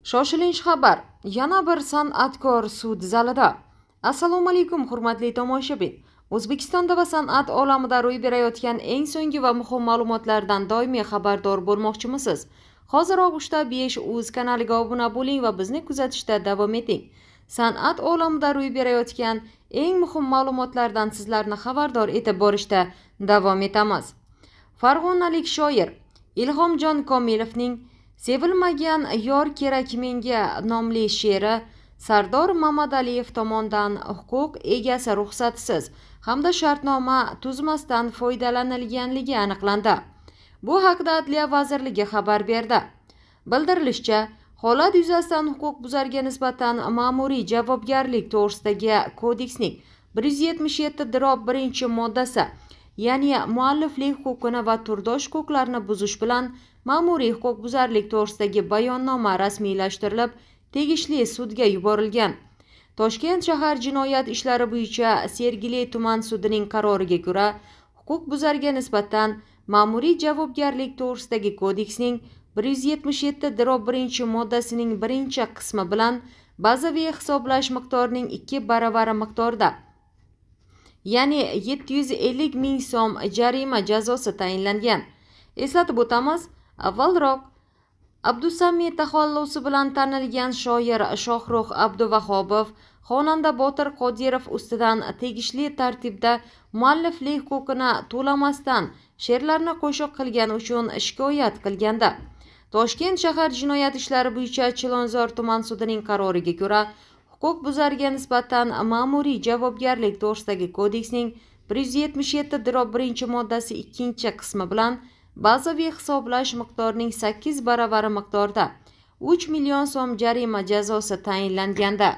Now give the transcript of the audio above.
Shoshilinch xabar! Yana bir san'atkor sud zalida. Assalomu alaykum, hurmatli tomoshabin. O'zbekistonda va san'at olamida ro'y berayotgan eng so'nggi va muhim ma'lumotlardan doimiy xabardor bo'lmoqchimisiz? Hoziroq Uchta 5 uz kanaliga obuna bo'ling va bizni kuzatishda davom eting. San'at olamida ro'y berayotgan eng muhim ma'lumotlardan sizlarni xabardor etib borishda davom etamiz. Farg'onalik shoir Ilhomjon Komilovning "Sevilmagan yor kerak menga" nomli she'ri Sardor Mamadaliyev tomonidan huquq egasi ruxsatisiz hamda shartnoma tuzmasdan foydalanilganligi aniqlandi. Bu haqda Adliya vazirligi xabar berdi. Bildirilishicha, holat yuzasidan huquqbuzarga nisbatan Ma'muriy javobgarlik to'g'risidagi kodeksning 177/1-moddasi, ya'ni mualliflik huquqini va turdosh huquqlarini buzish bilan ma'muriy huquqbuzarlik to'g'risidagi bayonnoma rasmiylashtirilib, tegishli sudga yuborilgan. Toshkent shahar jinoyat ishlari bo'yicha Sergeli tuman sudining qaroriga ko'ra, huquqbuzarga nisbatan Ma'muriy javobgarlik to'g'risidagi kodeksning 177/1-moddasining birinchi qismi bilan bazaviy hisoblash miqdorining 2 baravari miqdorida, ya'ni 750 ming so'm jarima jazosi tayinlangan. Eslatib o'tamiz, avvalroq Abdusami taxallusi bilan tanilgan shoir Shohrux Abduvahobov xonanda Botir Qodirov ustidan tegishli tartibda mualliflik huquqini to'lamasdan she'rlarni qo'shiq qilgani uchun shikoyat qilgandi. Toshkent shahar jinoyat ishlari bo'yicha Chilonzor tuman sudining qaroriga ko'ra, huquqbuzarga nisbatan Ma'muriy javobgarlik to'g'risidagi kodeksning 177/1-moddasi ikkinchi qismi bilan bazaviy hisoblash miqdorining 8 baravari miqdorida 3 million so'm jarima jazosi tayinlangandi.